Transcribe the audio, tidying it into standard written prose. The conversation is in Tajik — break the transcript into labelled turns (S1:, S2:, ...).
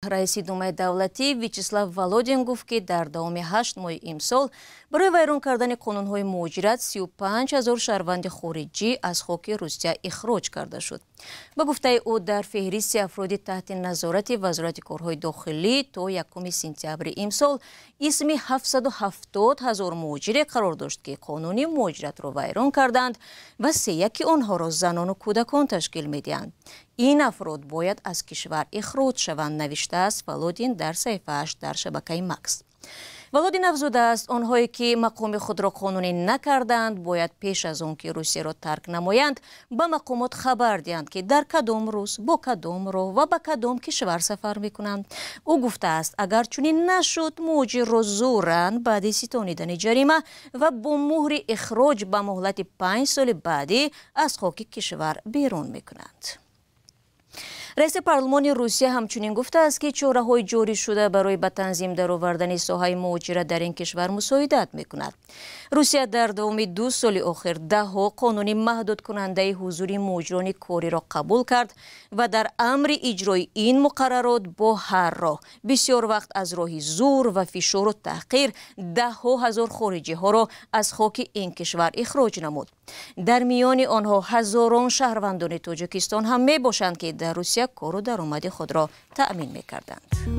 S1: Раиси Думаи давлатӣ Вячеслав Володин гуфт, ки дар давоми 8 моҳи имсол барои вайрон кардани қонунҳои муҳоҷират 35 000 шаҳрванди хориҷӣ аз хоки Русия ихроҷ карда шуд. Ба гуфтаи ӯ, дар феҳристи афроди таҳти назорати Вазорати корҳои дохилӣ то 1 сентябри имсол исми 770 ҳазор муҳоҷире қарор дошт, ки қонуни муҳоҷиратро вайрон карданд ва сеяки онҳоро занону кӯдакон ташкил медиҳанд. Ин афрод бояд аз кишвар ихроҷ шаванд, навиштааст Володин дар саҳифааш дар шабакаи Макс. Володин афзудааст, онҳое ки мақоми худро қонунӣ накардаанд, бояд пеш аз он ки Русияро тарк намоянд, ба мақомот хабар диҳанд, ки дар кадом рӯз, бо кадом роҳ ва ба кадом кишвар сафар мекунанд. Ӯ гуфтааст, агар чунин нашуд, муҳоҷирро зӯран баъди ситонидани ҷарима ва бо муҳри ихроҷ ба муҳлати 5 соли баъдӣ аз хоки кишвар берун мекунанд. Раиси парлумони Русия ҳамчунин гуфтааст, ки чораҳои ҷорӣ шуда барои ба танзим даровардани соҳаи муҳоҷират дар ин кишвар мусоидат мекунад. Русия дар давоми 2 соли охир даҳҳо қонуни маҳдудкунандаи ҳузури муҳоҷирони кориро қабул кард ва дар амри иҷрои ин муқаррарот бо ҳар роҳ, бисёр вақт аз роҳи зӯр ва фишору таҳқир, даҳҳо ҳазор хориҷиҳоро аз хоки ин кишвар ихроҷ намуд. Дар миёни онҳо ҳазорон шаҳрвандони Тоҷикистон ҳам мебошанд, ки дар Русия кору даромади худро таъмин мекарданд.